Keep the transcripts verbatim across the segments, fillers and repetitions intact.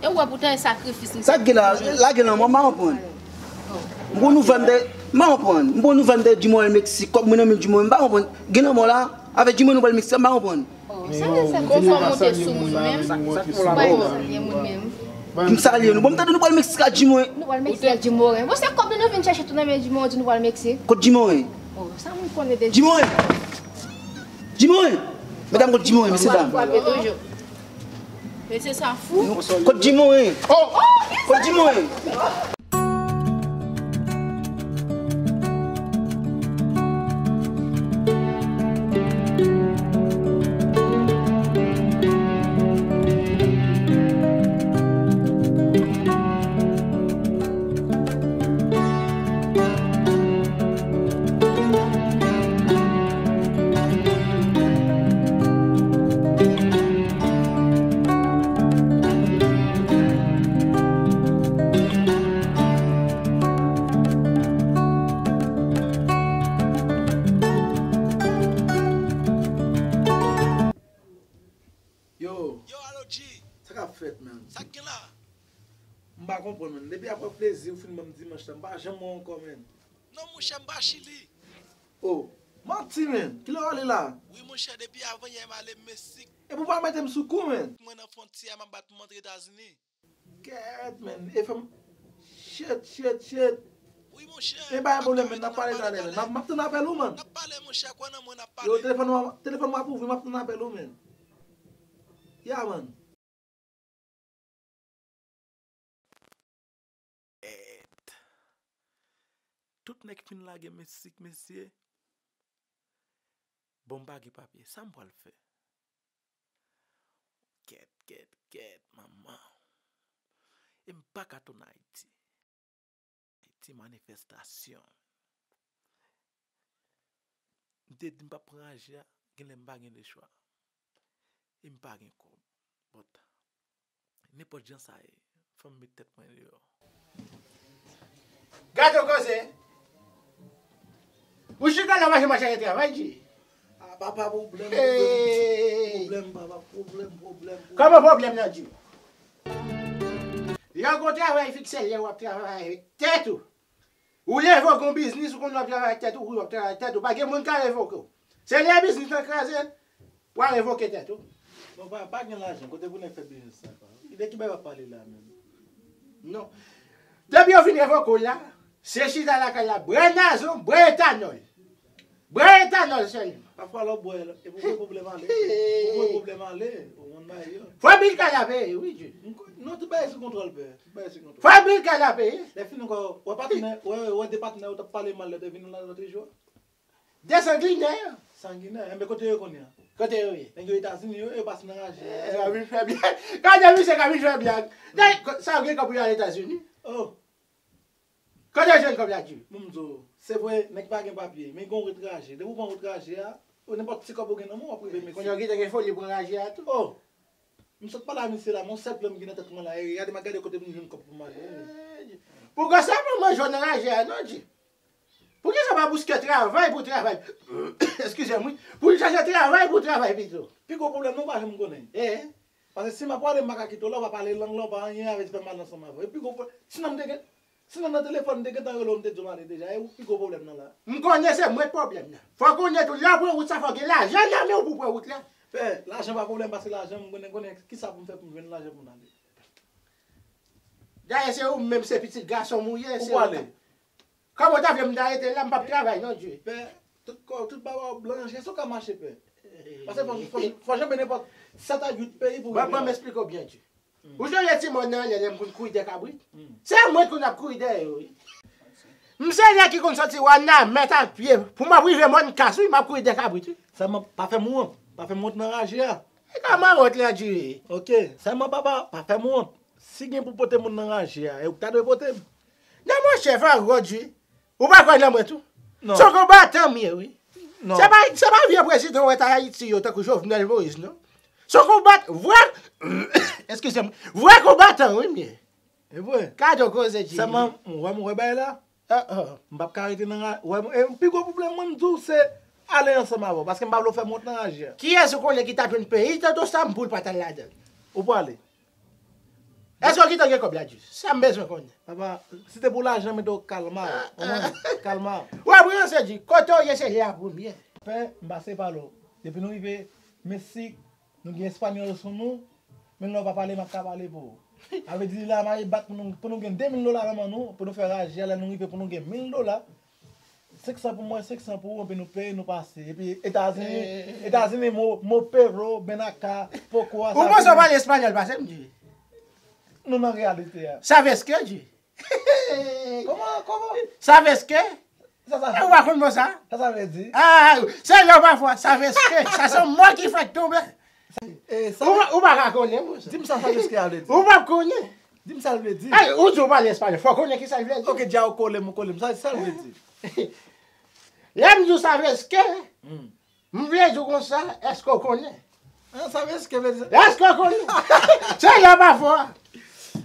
E w wè poutan e sakrifis m fè pou ou jodi. Sa k gen la, la gen lanmò, m pa konprann. M gon nouvèl m te, m pa konprann. M gon nouvèl m te di mwen al Meksik, kòb mwen nan men di mwen, m pa konprann. Gen lanmò la, avè di mwen nou pral Meksik, m pa konprann. Oh, sa vle di sa, konfò monte sou moun menm. Sa k fè w la, konfò? Pou m salye moun menm. Pou m salye nou. Bon, m tande nou pral Meksik ak di mwen. Nou pral Meksik ak di mwen. Bon, se kòb nou nou vin chèche tou nan men di mwen, di nou pral Meksik. Kot di mwen? Oh, sa moun konnen deja. Di mwen. Di mwen. Medam, kot di mwen, mesye dam? Frape toujou. Mesye sa fou. Kot di mwen? Oh! Kot di mwen? Yo. Yo, alo, G. Sa k ap fèt, man? Sa k gen la? M pa konprann, man. Depi apre plezi ou fin ban m dimanch la, m pa janm wè w ankò, man. Non, monchè, m pa Chili. Oh, manti, man. Kilè w ale la? Wi, monchè, depi avanyè m ale Meksik. Epi w pa mete m sou kou, man. Mwen nan fwontyè a, m ap bat pou m antre Etazini. Kèt, man. E fè m. Shit, shit, shit. Wi, monchè. E pa gen pwoblèm, man. N ap pale talè, man. M ap, m ap tann apèl ou, man. N ap pale, monchè. Kwè nan mwen, n ap pale. Yo, telefòn mwen, telefòn mwen ap ouvri, m ap tann apèl ou, man. Ya, man. Kèt. Tout nèg fin lage Meksik, mesye. Bon, m pa gen papye. Sa m pral fè? Kèt, kèt, kèt, manman. E m pa ka tounen Ayiti. Ayiti manifestasyon. M te di m p ap pran raje a, genlè m pa gen lechwa. E m pa gen kòb. But, nenpòt jan sa ye, fò m met tèt mwen deyò. Gade yon koze. Ou chita la mache mache travay, G. Ah, papa, pwoblèm, pwoblèm, pwoblèm, papa, pwoblèm, pwoblèm, pwoblèm. Kòman pwoblèm nan, G? Yon gwo travay fikse lè w ap travay avèk tèt ou. Ou revoke yon biznis, ou konn w ap travay ak tèt ou, wi, w ap travay ak tèt ou. Pa gen moun ka revoke w. Se lè biznis lan kraze, w a revoke tèt ou. Non, pa, pa gen lajan. Kote pou nèg fè biznis sa, pa? De ki bagay w ap pale la menm? Non. Depi yo fin revoke w la, se chita lakay la, bwè nazon, bwè etanòl. Bwè etanòl sèlman. Pafwa lè w bwè, e pou bwè pwoblèm ale. Pou bwè pwoblèm ale, ou konn bagay yo. Fò bil kay la peye, wi, G. Non, tout bagay sou kontwòl, pè. Tout bagay sou kontwòl. Fò bil kay la peye. Lè fini ankò, wè patnè, wè, wè de patnè ou t ap pale mal lè te vin la lòt jou. De sanginè. Sanginè, enben kote yo kounye a? Kote yo ye? Nèg yo Etazini, yo, yo pase nan raje. Eh, yo vin fè blag. Gade misye ka vin fè blag. Sa yo gen kòb pou yo al Etazini? Oh. Kote yo jwenn kòb la, G? Bon, m di w, se vre, nèg pa gen papye, men gen yon wout raje. Depi w pran wout raje a, ou nenpòt ti kòb ou gen nan men w, w ap rive Meksik. Kounye a w gentan gen foli pran raje a tou. Oh! M sot pale a misye la, men yon sèl plan m gen nan tèt mwen la, e gade m ap gade kote m jwenn kòb pou m ale. Eh, G. Pou kisa pa manje w nan raje a, non, G? Poukisa w pa bouske travay pou travay? Eskize m, wi. Pou chache travay pou travay pito. Pi gwo pwoblèm nan, w pa janm konnen. Eh. Paske si m ap pale, m pa ka kite w la, w pa pale lang lan, w pa anyen, avè di fè m al ansanm avè w. E pi gwo pwoblèm, si nan m te gen, si nan nan telefòn, m te gentan rele w, m te di w m ale deja. E ou pi gwo pwoblèm nan la. M konnen se mwen k pwoblèm nan. Fò w konnen tou, lè w pran wout sa, fò w gen lajan nan men w pou w pran wout la. Pè, lajan pa pwoblèm, paske lajan, m konnen, konnen kisa pou m fè pou m jwenn lajan pou m ale. Dayè, se ou menm, se pitit gason m ou ye, se ou ta. Ou pwale. Kòman w ta vle m ta rete la, m p ap travay, non, Dye? Pè, tout kò, tout bagay w blan, èske w ka mache, pè? Paske fò, fò, fò janbe nenpòt sèt a uit peyi pou rive la. Ban m esplike w byen, Dye. Ou sonje ti mòn nan, lè, lè m konn kouri dèyè kabrit? Se mwen ki konn ap kouri dèyè yo, wi. M se nèg ki konn soti Wanament ak pye. Pou m ap rive Mòn Kas, wi, m ap kouri dèyè kabrit, wi. Sèlman, pa fè m wont. Pa fè m wont nan raje a. E kòman wont la, Dye? Oke, sèlman, papa, pa fè m wont. Si gen pou pote moun nan raje a, e ou k ta dwe pote m. Non, monchè, fò w wont, wi. Ou pa kwè nan mwen tou? Non. Se yon konbatan m ye, wi. Non. Se pa, se pa vye prezidan w wè t Ayiti yo, tankou Jovenel Moïse, non. Se yon konbat-, vrè, eskize m, vrè konbatan, wi, m ye. E vre. Gade yon koze, Dye. Sèlman, m wè, m wè bagay la. Ah, ah. M p ap ka rete nan ra-, wè, e, pi gwo pwoblèm mwen, m di w, se ale ansanm avè w, paske m pa vle w fè m wont nan raje a. Kiyès ou konnen ki t ap jwenn peyi Toto Sam pou l pa t al ladan l? Ou pwale. Èske Ki tan gen kòb la, Djis? Sa m bezwen konnen. Papa, si te pou lajan, m te kalma. Konprann? Kalma. W ap ranse, Djis. Kote w ye, se la premye. Pè, m pase pa lo. Depi nou rive Meksik, nou gen espanyòl sou nou. Men lè w pa pale, m ap ka pale pou ou. A vle di, la, m ale bat pou nou, pou nou gen de mil dola nan men nou, pou nou fè raje a, lè nou rive, pou nou gen mil dola. Senk san pou mwen, senk san pou ou, epi nou peye, nou pase. Epi Etazini, Etazini, mo, mo perro, ven acá, poco a. Ou panse w pale espanyòl pase m, Djis? Nou nan reyalite a. Sabes qué, Djis? Kòman, kòman? Sabes qué? Sa, sa, e, ou pa konn mo sa? Sa, sa vle di? Ah, se lè w pa fò, sabes qué? Sa se yon mo ki fèk tonbe. E, sa, ou, ou pa ka konnen mo sa. Di m sa, sabes qué a vle di. Ou p ap konnen. Di m sa l vle di. Ay, ou di w pale espanyòl, fò w konnen ki sa l vle di. Ok, dja ou kole m, ou kole m. Sa, sa l vle di. Lè m di w sabes qué, m vle di w konsa, èske w konnen? An, sabes qué vle di sa? Èske w konnen? Se lè w pa fò.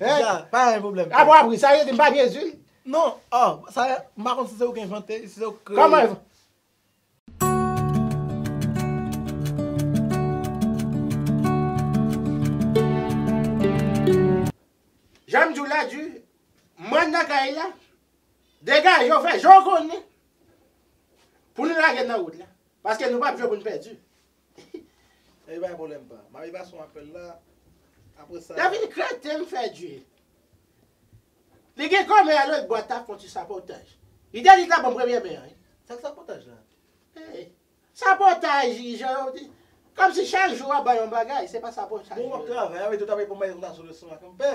Dja, pa gen pwoblèm. Apre, apre, sa vle di m pa byen di l? Non, oh, sa, m pa konn si se ou ki envante, si se ou ki kreye. Kòman? Jan m di w la, Djis, mwen nan kay la, degaje w, fè jan w konnen, pou nou lage nan wout la. Paske nou p ap jwe pou n pèdi. E pa gen pwoblèm, pa. M ap pase yon apèl la. Apre sa. David, krete m fè Djis. Li gen kòmè a lòt bwat ap fè yon ti sabotaj. Li te di l ta ban m premye men an, wi. Sa k sabotaj la? Hey, sabotaj, jan yo di. Kòmsi chak jou w ap bay yon bagay, se pa sabotaj. Bon, w ap travay, avè tou, travay pou m bay yon taso leson ak yon pè.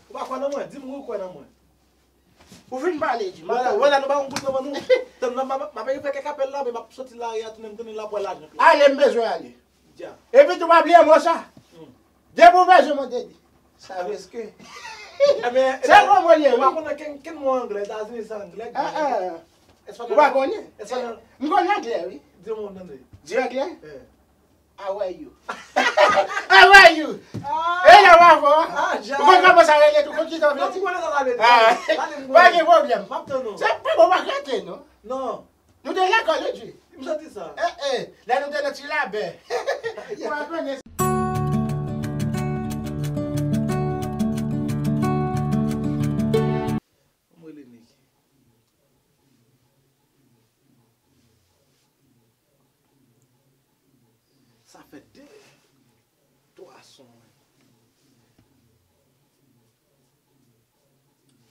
Ou pa kwè nan mwen, di m ou kwè nan mwen. Ou fin pale, Djis. Wè la, wè la, nou pa yon bout nan ban nou. Tann nan, m ap, m ap fè kèk apèl la, men m ap soti lari a, tounen, m tounen la pou al lajan. Ale, m bezwen ale. Dja. Epi tou pa bliye mwen sa. Hmm. Depi w bezwen mwen te di. Sabes qué? Ebyen, se bon mwen ye, wi. Ou pa konnen ken, ken mo anglè, Etazini se anglè. Ah, ah. Ou pa konnen? Espanyòl. M konn anglè, wi. Di yon mo m tande. Di anglè? Eh. How are you? How are you? Ah. E la, bravo. Ah, Dja. Ou konn kòman sa rele tou, konn ki sa vle di? Non, m konnen sa sa vle di. Ah. Tande, m konnen. Pa gen pwoblèm. M ap tann ou. Se pa bon, pa gate, non. Non. Nou te lakòl, wi, Djis. M santi sa. Eh, eh, lè nou te nan ti labè. Ou pa konnen. Kòman rele Niki? Sa fè de, twa son, wi.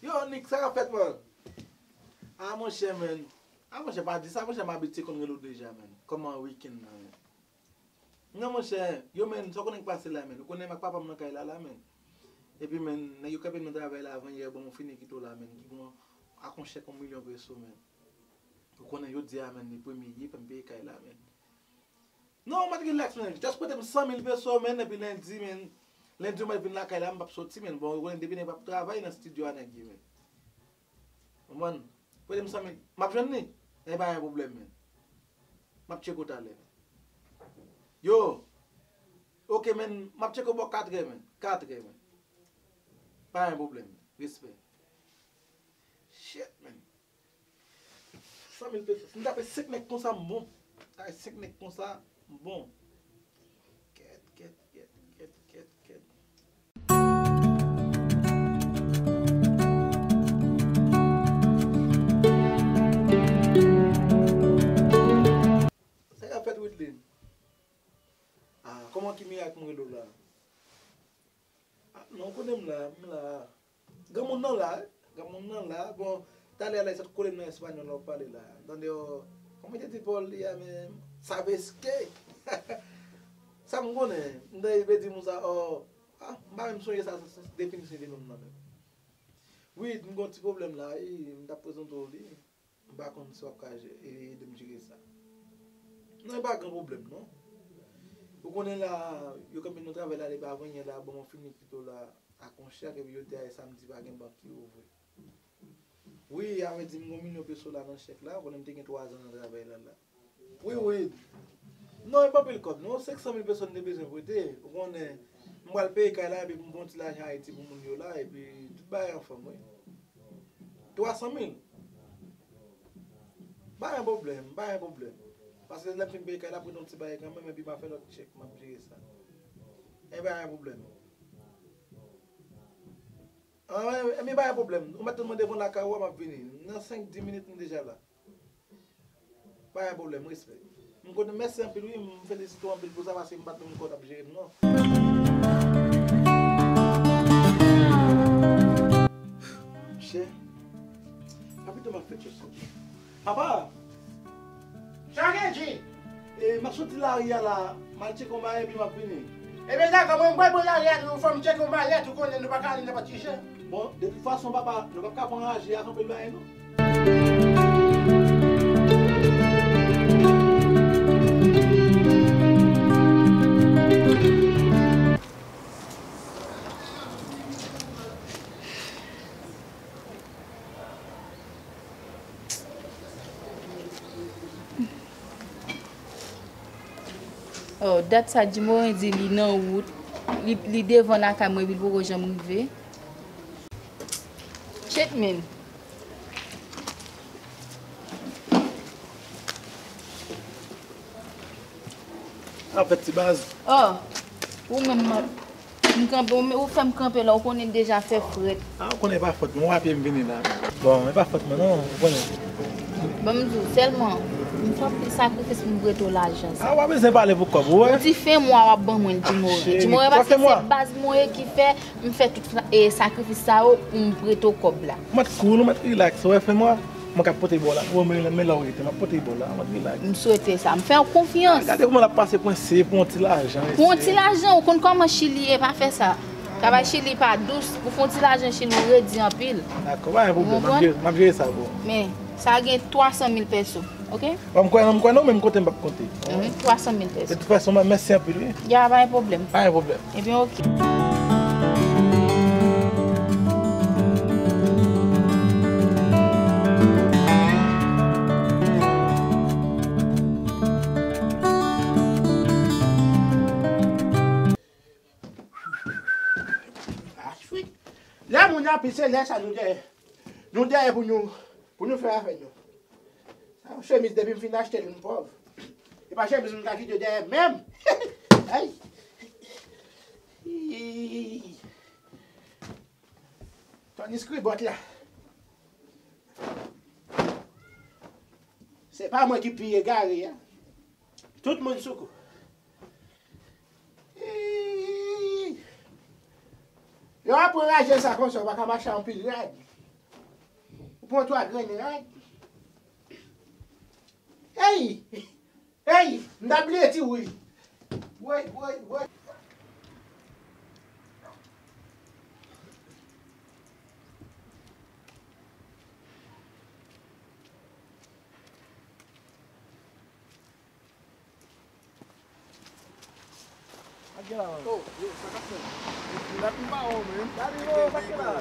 Yo, Nick, sa k ap fèt, man? Ah, monchè, man. Ah, monchè, pa di sa, monchè, m abitye konn rele w deja, man. Kòman wikenn nan, man? Non, monchè, yo, man, sa w konnen k pase la, man? Ou konnen m ak papa m nan kay la, la, man. Epi, man, nèg yo kanpe nan travay la avan yè, bon, m fini kite w la, man. Ki gon akon chèk yon milyon peso, man. Ou konnen jodi a, man, li premye ye, fè m peye kay la, man. Non, mèt relax, man. Just prete m san mil peso, man, epi lendi, man. Lendi, mwen vin lakay la, m p ap soti, man. Bon, ou konnen depi nèg p ap travay nan estidyo a, nèg ye, man. Konprann? Prete m san mil. M ap jwenn li? E pa gen pwoblèm, man. M ap tcheke w talè. Yo! Ok, man. M ap tcheke w bò katrè, man. Katrè, man. Pa gen pwoblèm, man. Respè. Shit, man. San mil pesos. Si m tape senk nèg konsa, m bon. Tape senk nèg konsa, m bon. Kèt, kèt, kèt, kèt, kèt, kèt. Sa k ap fèt, Widlin? Ah, kòman ki mirak m rele w la? Ah, non, w konnen m la, m la. Granmoun nan la, wi. Granmoun nan la. Bon, talè a la, li sot kole m nan espanyòl la w ap pale la. Tande, oh, kòman te di Paul li a menm? Sabes qué? Sa m konnen. M tande li vle di moun sa, oh, ah, m pa menm sonje sa, sa, sa definisyon li te ban m nan menm. Wi, m gon ti pwoblèm la, wi, m t ap prezante w li. M pa konn si w ap ka je-, e, ede m jere sa. Non, e pa gran pwoblèm, non. Ou konnen la, yo kanpe nan travay la depi avanyè la, bon, mwen fini kite w la ak yon chèk, epi yo di a e samdi pa gen bank ki ouvri. Wi, a vle di, m gon milyon peso la nan chèk la, ou konnen m te gen twa zan nan travay la, la. Wi, wi. Non, e pa anpil kòb, non. Senk san mil peso m te bezwen prete. Ou konnen, m pral peye kay la, epi m gon ti lajan Ayiti pou moun yo la, epi tout bagay anfòm, wi. Twa san mil. Pa gen pwoblèm, pa gen pwoblèm. Paske lè m fin peye kay la, ap rete yon ti bagay kanmenm, epi m a fè lòt chèk, m ap jere sa. E pa gen pwoblèm. Ah, men, men pa gen pwoblèm. Ou mèt tann mwen devan lakay ou a, m ap vini. Nan senk, dis minit, m deja la. Pa gen pwoblèm, respè. M kontan, mèsi anpil, wi. M felisite w anpil pou sa, paske m pa t menm kwè w t ap jere m, non. Monchè, pa pito m ap fè tchòtchòt. Papa! Sa gen di? E, m ap soti lari a la, m al tcheke yon bagay, epi m ap vini. Ebyen, dakò, mwen, m pral pran lari a tou, fò m tcheke yon malèt, ou konnen nou pa ka ale nenpòt ki jan. Bon, de tout fason, papa, nou p ap ka pran raje ak anpil bagay, non. Oh, dat sa, Jimoren di li nan wout, li, li devan lakay mwen, epi li poko janm rive. Shit, man. Anfèt, ti baz. Oh, ou menm, m kanpe, ou, ou fè m kanpe la, ou konnen deja fè frèt. Ah, ou konnen e pa fòt mwen, w a pye m vini la. Bon, e pa fòt mwen non, ou konnen. Ban m di w, sèlman, m fè anpil sakrifis pou m prete w lajan sa. Ah, w a bezwen pale pou kòb, ou wè? Yon ti fen mwa w ap ban mwen l, Jimoren. Cheri, Jimoren, paske se baz mwen ye ki fè m fè tout sa, e, sakrifis sa yo pou m prete w kòb la. Ou mèt cool, ou mèt relax, ou wè fen mwa, mwen k ap pote ba w la. Ou wè, men, men la w rete, m ap pote ba w la, ou mèt relax. M swete sa, m fè w konfyans. Gade kòman l ap pase pwen se pou yon ti lajan. Pou yon ti lajan, ou konn kòman Chili ye, pa fè sa. Travay Chili pa dous, pou fè yon ti lajan Chili, ou redi anpil. Dakò, pa gen pwoblèm, m ap jere, m ap jere sa pou ou. Men, sa gen twa san mil pèso, oke? Bon, m kwè nan, m kwè nan ou, men m konte, m p ap konte. Mhm, twa san mil pèso. De tout fason, mèsi anpil, wi. Ya, pa gen pwoblèm. Pa gen pwoblèm. Ebyen, oke. Ah, chwit. Lè moun ap pise, lè sa nou dèyè. Nou dèyè pou nou, pou nou fè afè nou. Sa yon chemiz depi m fin achte l, m pòv. E pa chemiz m ka kite dèyè menm. Ay. Tandis kribòt la. Se pa mwen ki pi egare a. Tout moun sou kou. Lè w ap pran raje sa konsa, ou pa ka mache anpil rad. Ou pran twa grenn rad. Hey! Hey! M ta bliye ti wouj. Woy, woy, woy. Ak gen la, man. Oh, yo, sa k ap fèt? Dat m pa wè w, menm. Gade yo, sa k gen la?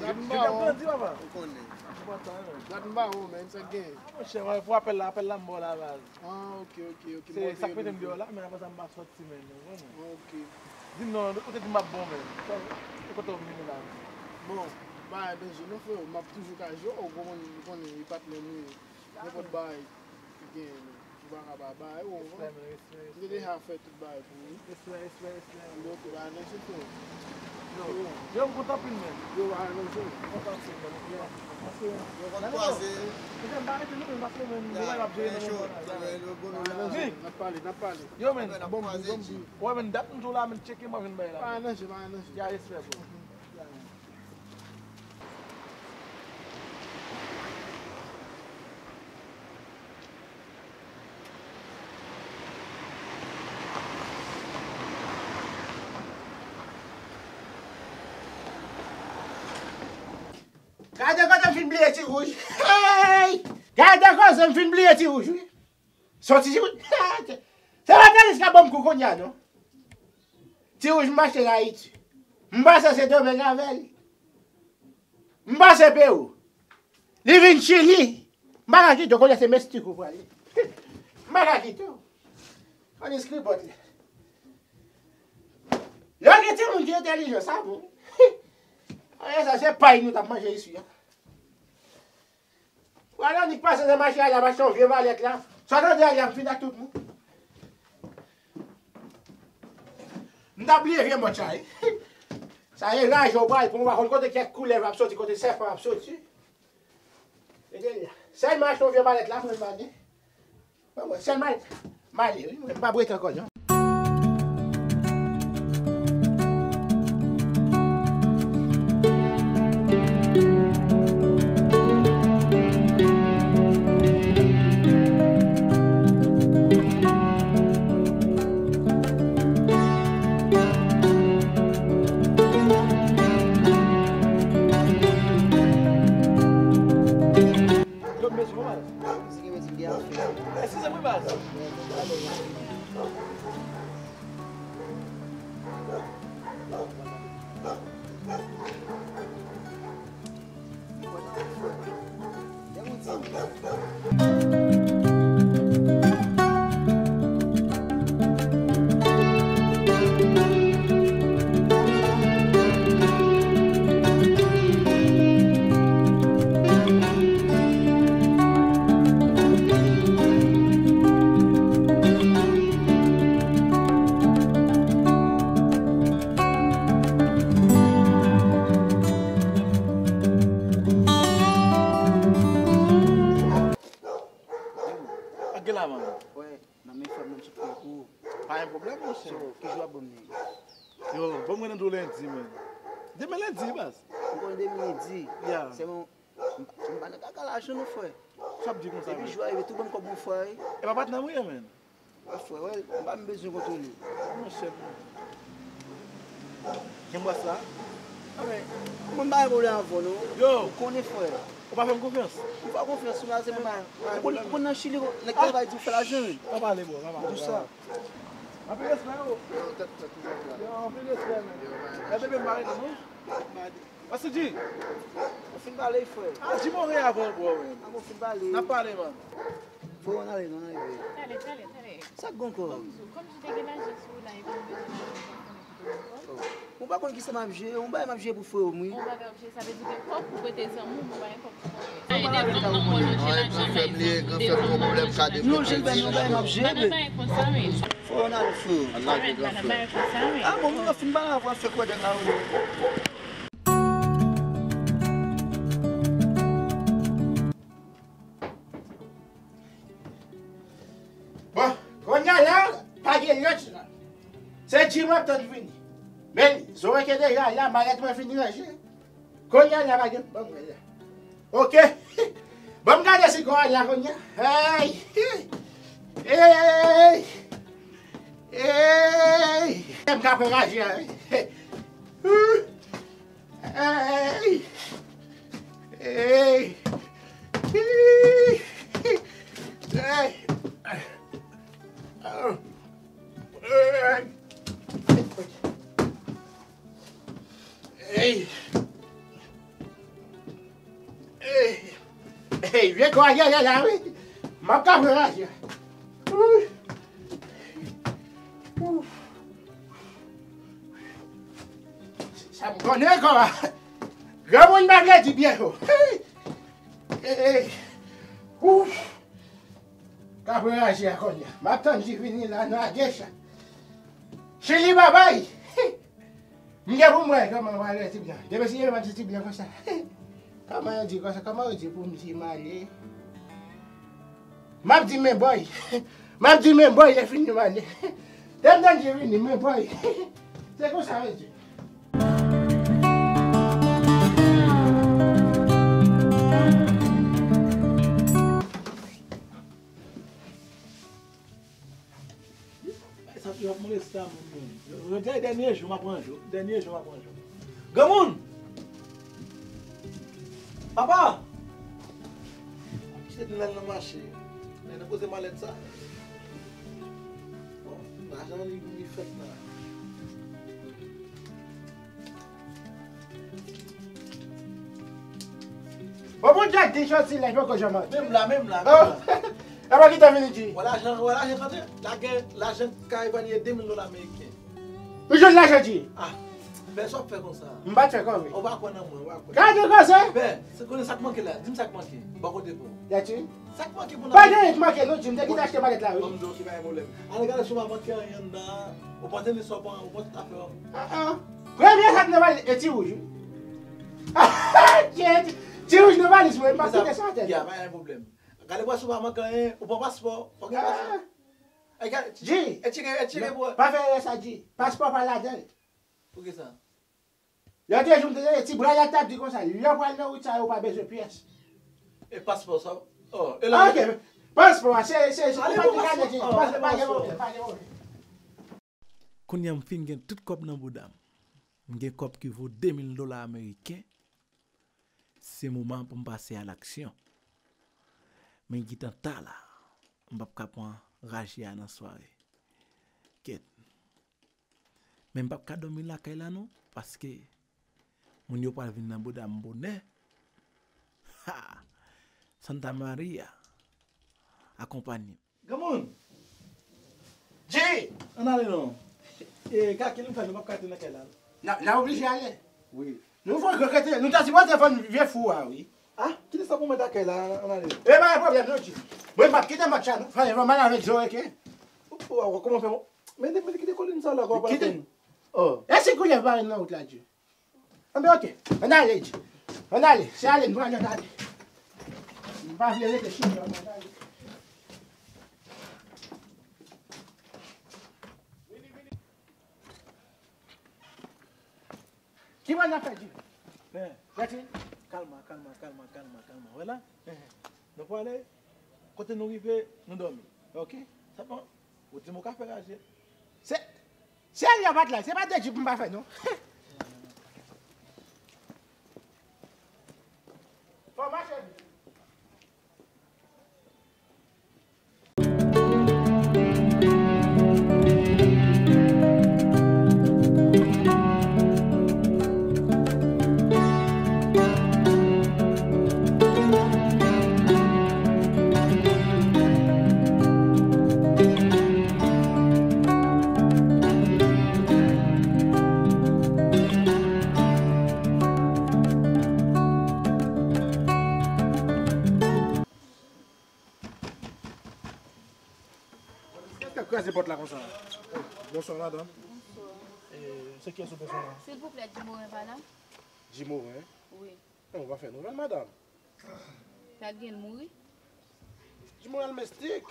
Dat m pa wè w. Ou konnen. Dat m pa wè w, menm, sa k gen? Ah, monchè, mwen, pou apèl la, apèl la, m ba w la, baz. Ah, ok, ok, ok. Se sa k mete m deyò la, men apre sa, m pa sòti, menm, ou konnen. Ah, ok. Di m non, ou te di m ap bon, menm. E kote w vini la? Bon, bagay, byen jwe, non, freo, m ap toujou ka jwe, ou konn, ou konnen, e patnè m ye. Nenpòt bagay ki genyen, menm. Ou pa ka pa bay, ou konprann? Respè, men, respè, respè. M te deja fè tout bagay pou ou. Respè, respè, respè. Yo, ki bagay nan chofè. Yo, yo, m kontan anpil, men. Yo, bagay nan chofè. M kontan anpil, men. Paske, yo konn kwaze. Paske m pa rete non, men, paske, men, nou pa ap jere non, men. Bagay nan chofè, n ap pale, n ap pale. Yo, men. Bon, bon, bon. Wè, men, dat m di w la, men, tcheke m ap jwenn bagay la. Bagay nan chofè, bagay nan chofè. Ya, respè, bro. Gade kote m fin bliye ti wouj. Hey! Gade kote m fin bliye ti wouj, wi. Soti ti wouj. Se pa Tenis k ap ban m kou kounye a, non. Ti wouj m achte l Ayiti. M pase Sendomeng avè l. M pase Pewou. Li vin Chili. M pa ka kite w, kounye a se Meksik ou prale. M pa ka kite w. Ann eskri bòt la. Lè gen timoun ki entèlijan, sa bon. Anyen sa, se pay nou t ap manje isi a. Ou al annik pase nan mache a la, m achte yon vye malèt la. Sa w tande a la, m fin ak tout moun. M ta bliye vye mòt sa, wi. Sa e raje w pral pran, w pa konn kote kèk koulèv ap soti, kote sèpan ap soti. Gade la. Sèlman achte yon vye malèt la, mwen, m ale. Mwen, mwen, sèlman, m ale, wi, mwen, m p ap rete ankò, non. Yo, m bezwen w, baz. Eskize m wi, baz. Ak gen la, manman. Wè, nan men frè m nan m sot fè pou ou. Pa gen pwoblèm, monchè. So, ki jou w ap ban m li? Yo, ban m rele w lendi, man. Demen lendi, baz. M konnen demen lendi. Ya. Sèlman, m, m pa nan kaka lajan non, frè. Sa ap di konsa, depi jou a rive, tou ban m kòb mwen, frè. E pa patnè m ou ye, man. Wè, frè, wè, m pa menm bezwen kontwole. Monchè. Gen bwès la? A, men, mwen m pa gen pwoblèm avè w, non. Yo! Ou konnen, frè. Ou pa fè m konfyans? M fè w konfyans, wi, se mwen. Ou konn, ou konn nan Chili, nèg travay di w fè lajan, wi. Pa pale, bro, pa pale. Di w sa. Anpil respè, yo. Yo, tèt, tèt, tèt, tèt. Yo, anpil respè, men. Yo, man. E bebe, m pa rete, non? Mèsi, G. Ou fin pale, frè. A, G, mwen reyè avè w, bro, men. A, mwen fin pale. N ap pale, man. Frè, ann ale, non, ann ale. Tale, tale, tale. Sa k gen ankò? Kòm jou, kòm jou te gen lajan sou ou la, epi nou bezwen lajan pou konnen kote nou pran. Oh. Ou pa konn kisa m ap jere, yon bagay m ap jere pou frè m, wi. Yon bagay w ap jere, sa vle di gen kòb pou prete zanmi w, men w pa gen kòb pou pran. Ay, de fanm nan pran lonje lajan bay zanmi, de fanm pran lonje lajan bay zanmi. Yon bagay konsa, men. Frè, ann ale, frè. Ann lage gran frè. Bagay konsa, men. A, bon, mwen fin pale avè w, fè kwè dèk la, wi. Bon, kounye a la, pa gen lòt la. Se Jim w ap tann vini. Men, zorèy ke deja la, malèt mwen fin ranje. Kounye a la, pa gen, ban mwen la. Oke. Ban m gade si kò a la kounye a. Hey! Hey! Hey! M ka pran raje a, wi. Hey! Hey! Hey! Hey! Hey! Hey, vye kò a genyen la, wi. M ap ka pran raje a. Wi. Uf. Sa m konnen kò a. Granmoun pa vle di byen cho. Hey! Hey! Uf. Ka pran raje a kounye a. M ap tann li vini la nan agecha. Chili babay. M gen pou m wè kòman w pral wè ti blan. Depi si yo di ti blan konsa. Kòman yo di konsa? Kòman yo di pou m di m ale? M ap di men bòy. M ap di men bòy, lè fini m ale. Lè m tann li vini, men bòy. Se konsa yo di. Sa toujou ap moleste a moun, moun. Yo, yo, dè-, dènye jou m ap pran jou. Dènye jou m ap pran jou. Granmoun! Papa! Kite nou al nan mache. Men nan koze malèt sa. Bon, lajan li, li fèt la. Bon, bon, Jack, di jodi la, poko janm antre. Menm la, menm la, menm la. E pa ki te vini di? Wè lajan, wè lajan k antre. La gen lajan k ka evalye de mil dola ameriken. Ou jwenn lajan di? Ah, bè, sa w ap fè konsa? M pa t fè kòb, wi. Ou pa kwè nan mwen, ou pa kwè. Gade koze! Bè, se konnen sa k manke la. Di m sa k manke. Bò kote pou. Yati? Sa k manke pou nan. Pa gen anyen k manke, non, di m. Te kite achte malèt la, wi. Bon, m di w ki pa gen pwoblèm. Ale gade si w pa manke anyen anndan. Ou pote li sa w pran, ou pote tout afè w. Ah, ah. Premye sa k nan valiz, e ti wouj, wi. Ti, ti, ti wouj nan valiz mwen, m pa kite sa atè. Ya, pa gen pwoblèm. Gade paspò pa manke anyen, ou pran paspò, fòk gen paspò. G, e tire, e tire non, pou pa fè erè sa, G. Paspò pa ladan l. Poukisa? Lòt jou, m te tande ti bra la t ap di konsa, lè w pral nan wout sa yo, ou pa bezwen pyès. E paspò sa? Oh, e la. Ah, ok. Paspò a, se, se, se, ale pa gen pwoblèm, pa gen pwoblèm. Kounye a m fin gen tout kòb nan bouda m. M gen kòb ki vo de mil dola ameriken. Se moman pou m pase a laksyon. Men gitan ta la, m p ap ka pran raje a nan sware. Kèt. Men m p ap ka dòmi lakay la non, paske moun yo pral vin nan bouda m bonè. Ha! Santa Maria, akonpanye m. Granmoun! Jay! Ann ale non. E, kaki nou fè, nou p ap ka rete nan kay la. N a, n a oblije ale. Wi. Nou fè gran kete, nou ta sipoze fè vye fou a, wi. Ah, kite sa pou mwen nan kay la, ann ale. E pa gen pwoblèm non, Jay. Mwen m p ap kite match la non. Fè yon mal avèk Zoe, ke? Ou, ou, ou, kòman fè? Men, men kite kolin sa la, kwa, pa kite. Oh. E si koulye pa nan wout la, Jay? Anben, ok. Ann ale, Jay. Ann ale. Se ale, nou ale, ann ale. M pa vle rete chita, ann ale. Ki mwen nan fè, Jay? Men, Yatin? Kalma, kalma, kalma, kalma, kalma. Wè la? Nou prale, kote nou rive, nou dòmi. Ok? Sa bon? Ou di m ou ka fè raje. Se, se al la pat la, se pa de jip m pa fè non. Fò mache. Kèt k ap kraze pòt la konsa? Bonswa, madanm. Bonswa. E, se kiyès ou bezwen la? Silvouplè, Jimoren pa la? Jimoren? Wi. Non, ou pa fè nouvèl, madanm. Sa gen l mouri? Jimoren al mistik.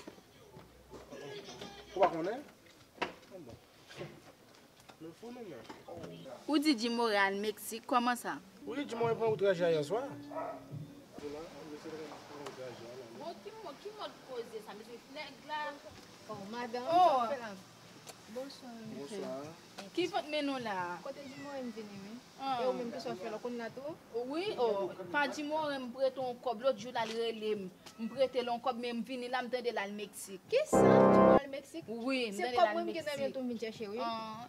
Ou pa konnen? Ah bon. Nou fou nou menm. Ou di Jimoren al Meksik, kòman sa? Wi, Jimoren pran wout raje a yèswa. Bon, ki mo-, ki mòd koze sa, mesye? Nèg la. Oh, madanm, oh, sa w fè la? Bonswa, mesye. Bonswa. Ki vant mennen w la a? Kote Jimoren vini, wi. Ah. E ou menm, kisa w fè la? Ou konn la tou? Wi, oh, pa Jimoren, m prete yon kòb. Lòt jou la, l rele m. M prete l yon kòb, men m vini la, m tande l al Meksik. Kisa? Jimoren al Meksik? Wi, m tande l al Meksik. Se kòb mwen m gentan men tou m vin chèche, wi. Ah.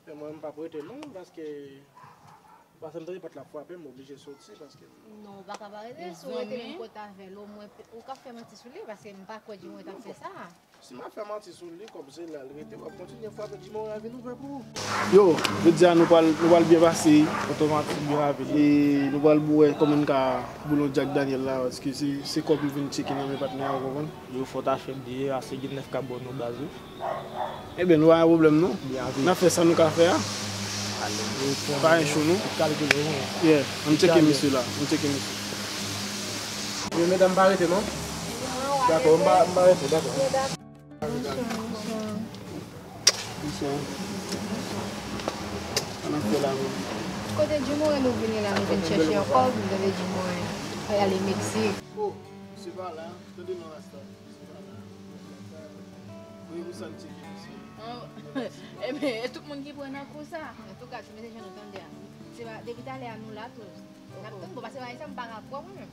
Men mwen, m p ap rete non, paske, paske m tande pòt la frape, m oblije soti, paske. Non, ou pa ka pa rete. Si w rete menm kote avè l, omwen, ou ka fè manti sou li, paske m pa kwè Jimoren t ap fè sa. Si m ap fè manti sou li, kòm se la l rete, w ap kontinye frape, Jimoren a vin ouvè pou ou. Yo, jodi a nou pral, nou pral byen pase. Otomatik byen rapid. E nou pral wè kòman n ka boule yon Jack Daniel la, paske se, se kòb li vin tcheke nan men patnè a, ou konprann? Yo, fò w ta fè m bliye, ase gen nèf k ap bò nou baz, wi. Ebyen, nou pa gen pwoblèm non. N ap fè sa nou ka fè a. Pa gen cho non. Yeah, ann tcheke misye la. Ann tcheke misye. Yo, medam, pa rete non. Dakò, m pa, m pa rete, dakò. Bonswa, bonswa. Bonswa. Sa n ap fè la menm? Kote Jimoren nou vini la, nou vin chèche yon kòb, nou tande Jimoren al ale Meksik. Oh, se pa la, tande non, Rasta. Wi, ou santi ki misye. Ebyen, e tout moun ki pran nan kou sa. Antouka, ti mesye jan nou tande a. Se pa, depi talè a nou la tou. N ap tann, bon, pase bagay sa, m pa ka kwè mwen menm.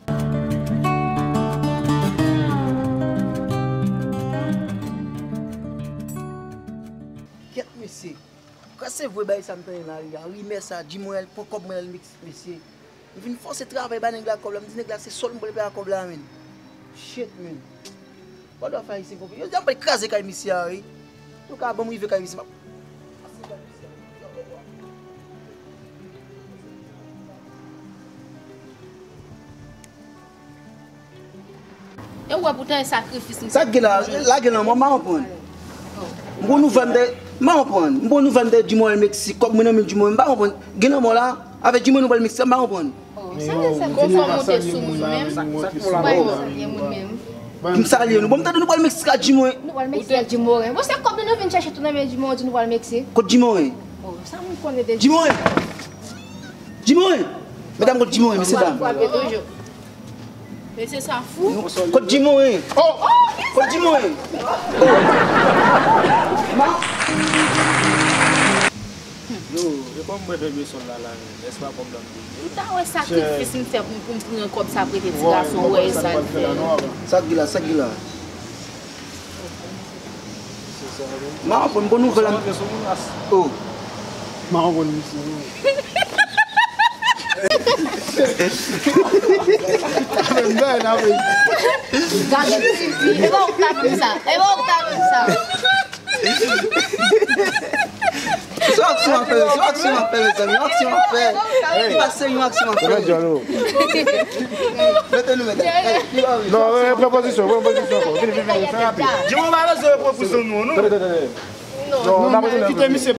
Kèt mesye. Kòman se vre bagay sa m tande nan lari a? Rimè sa, di mwen pran kòb mwen al Meksik, mesye. M vin fòse travay ba nèg la kòb la. M di nèg la se sòl m pral peye a kòb la, menn. Shit, menn. Bòdò fè ayisyen konpli. Yo di anpil kraze kay misye a, wi. Yo ka ban m rive kay misye. M ap E w wè poutan e sakrifis m fè. Sa k gen la? Lage nan mwen, m pa konprann. M gon nouvèl m te, M pa konprann. M bon nouvèl, m te di mwen al Meksik, kòb mwen nan men di mwen, m pa konprann. Gen lanmò la, avè di mwen nou pral Meksik, m pa konprann. Oh, sa vle di sa. Konfòm moute sou moun menm. Ou pa salye moun menm. M salye nou. Bon, m tande nou pral Meksik ak Jimoren. Nou pral Meksik ak Jimoren. Bon, se kòb nou nou vin chèche tou nan men Jimoren, di nou pral Meksik. Kot Jimoren? Oh, sa moun konnen deja. Jimoren! Jimoren! Medam, kot Jimoren, mesye dam? Frape toujou. Mesye sa fou. Kot Jimoren? Oh! Kot Jimoren? Oh! Ma- Yo, e kòm mwen veye sòl la la, men, èske pa kòb la m te di? Ou ta wè sakrifis m fè pou m, pou m pran kòb sa prete ti gason, ou wè e sa l fè. Sa k gen la, sa k gen la? Ma konprann bon nouvèl la. Oh. Ma konprann misye. Gade, e pa ou k ta vin sa. E pa ou k ta vin sa. Se yon aksyon w ap fè, se yon aksyon w ap fè, mezanmi, yon aksyon w ap fè. Li pa serye, yon aksyon w ap fè. Mete nou, mete. Non, repran pozisyon, repran pozisyon ankò. Vini, vini, vini, fè rapid. Jimoren pa bezwen repran pozisyon nou, non. Tande, tande, tande. Non, non, non, kite misye.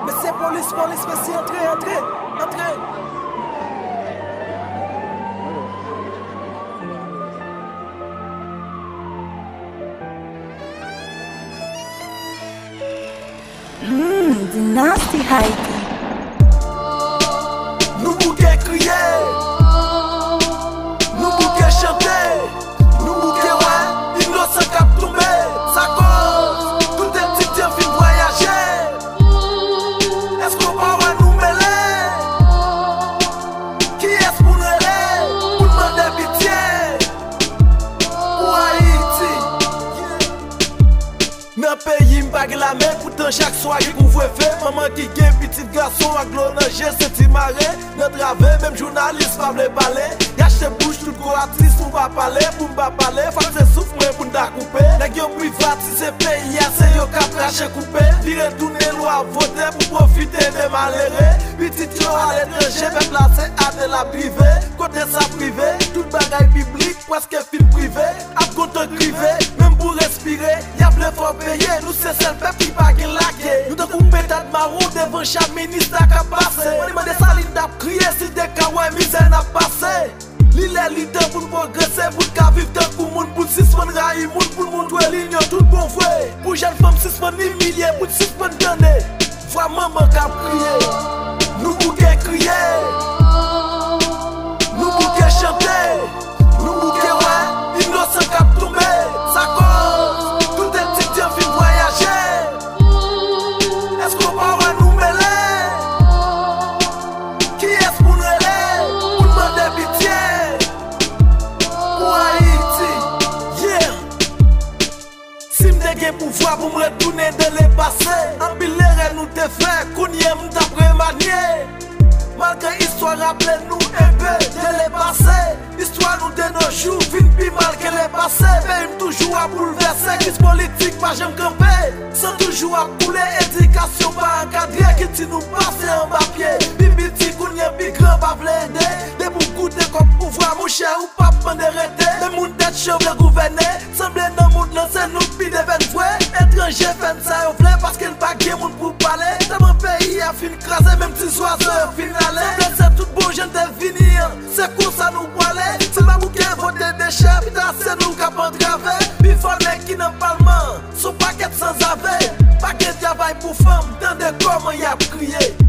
Mesye polis, polis, mesye, antre, antre, antre. Hmm, Dynasty Haiti. Nou bouke kriye, nou bouke chante, nou bouke wè inosan k ap tonbe. Sa koz tout etidyan fin vwayaje. Èske w pa wè nou mele? Kiyès pou n rele pou n mande pitye pou Ayiti? Nan peyi m pa gen lame, poutan chak swa gen kouvrefe. Manman ki gen pitit gason ak dlo nan je, senti mare nan trave. Menm jounalis pa vle pale, y achte bouch tout gwo atis pou pa pale. Pou m pa pale, fòk se souf mwen pou n ta koupe. Nèg yo privatize peyi a, se yo k ap rache koupe. Vire tounen lwa vote pou pwofite de malere. Pitit yo aletranje, pèp la se atè l ap rive. Kote sa prive, tout bagay piblik prèske fin prive. Ap kontan k rive, menm pou respire, y ap vle fè w peye. Nou se sèl pèp ki pa gen lake. Nou tankou petad mawon devan chak minis la k ap pase. Mande, mande Salin t ap kriye si l te ka wè mizè n ap pase. Li lè, li tan pou n pwogrese, pou n ka viv tankou moun, pou n sispann rayi moun, pou n montre linyon tout bon vre. Pou jèn fanm sispann imilye, pou n sispann tande vwa manman k ap kriye. Nou bouke kriye, nou bouke chante, nou bouke wè inosan k ap tonbe. Sa koz tout etidyan fin vwayaje. Èske w pa wè nou mele? Kiyès pou n rele pou n mande pitye pou Ayiti? Yeah! Si m te gen pouvwa pou m retounen de lepase, anpil erè nou te fè, kounye a m t ap remanye. Malgre istwa raple nou enpe de lepase, istwa nou de nos jours vin pi mal ke lepase. Peyi m toujou ap boulvèse, kriz politik pa janm kanpe. San toujou ap koule, edikasyon pa ankadre, kilti nou pase anba pye. Pi piti kounye a pi gran pa vle ede. Depi w goute kòb pouvwa, monchè, ou p ap mande rete. Men moun tèt cho vle gouvène. Sanble nan mond lan se nou k pi devèn vre. Etranje fè n sa yo vle paske n pa gen moun pou pale. Tèlman peyi a fin kraze, menm ti zwazo yo fin ale. Sanble se tout bon jan n te vini an, se konsa nou pwale. Se pa bouke vote de chèf, pita se nou k ap antrave. Pifò nèg ki nan palman an se yon pakèt sanzave. Pa gen travay pou fanm, tande kòman y ap kriye.